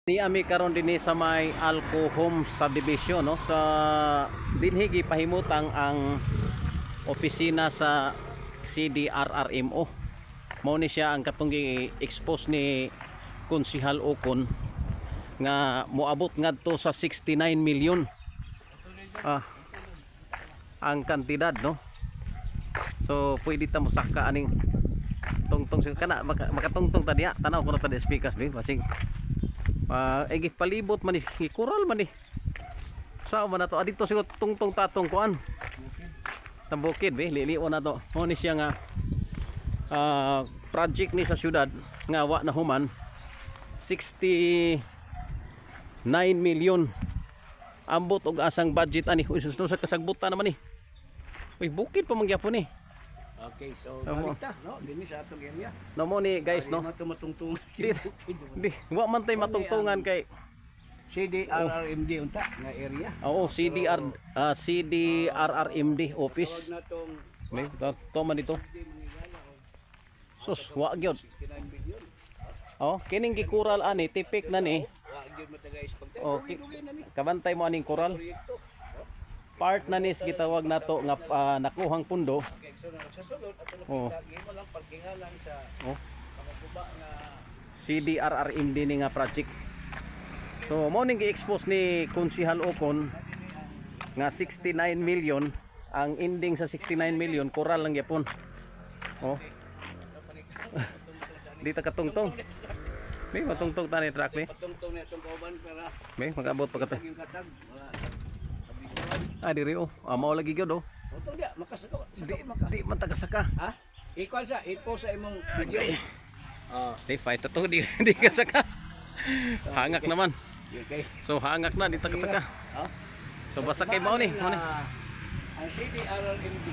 Ni ami karon dinhi sa may Alco Home Subdivision, no, sa dinhi gipahimutang ang opisina sa CDRRMO. Mao ni siya ang katong gi-expose ni Konsihal Ocon nga moabot ngadto sa 69 million ang kantidad, no. So pwede ta mosaka aning tungtong kana makatungtong ta diya. Tanaw ko na ta di speakers bi basig ay palibot man ni, kural man ni. Sa man na to adito siguro tungtong tatong kuan. Tambukid be lilion na to. Mo ni siya nga project ni sa syudad nga wa na human, 69 million ambot og asang budget ani. Uy, sus, sa kasagbutan naman ni. Uy, bukid pa man gyapon ni. Okay, so Tama. balik ta, no? Dinhi sa atong area. No, mo ni, guys, no. Ay, matungtungan. Di, di wa man tay matungtungan kay CDRRMD unta nga area. Oo, CDR CDRRMD office. Tawag na tong May to man dito. Sus, wa gyud. 69 billion. Oh, kining gikural ani tipik na ni. Wa gyud mo taga pag Oh, kabantay mo aning kural. Proyekto. Part na nis gitawag nato nga nakuhang pundo. Okay, so na sa sulod ato Oh. nakita gimo lang parkingan lang sa mga guba nga. CDRRMD ni nga project. So mo ning gi-expose ni Konsihal Ocon nga 69 million, ang ending sa 69 million, kural lang gyapon. Oh. Di ta katungtong. May matungtong ta ni truck ni. Patungtong na itong kauban para May magabot pa ka to. yung katag wala. Ah, diri oh. Ah, mao lagi gyud oh. Utong dia makasaka Di, di man tagasaka. Ha? Ikuan sa ipo sa imong video. Ah, Di fight to di di kasaka. Hangak naman. Okay. So hangak na, di tagasaka. Ha? So basta kay mao ni, mao ni. Ang CDRRMD.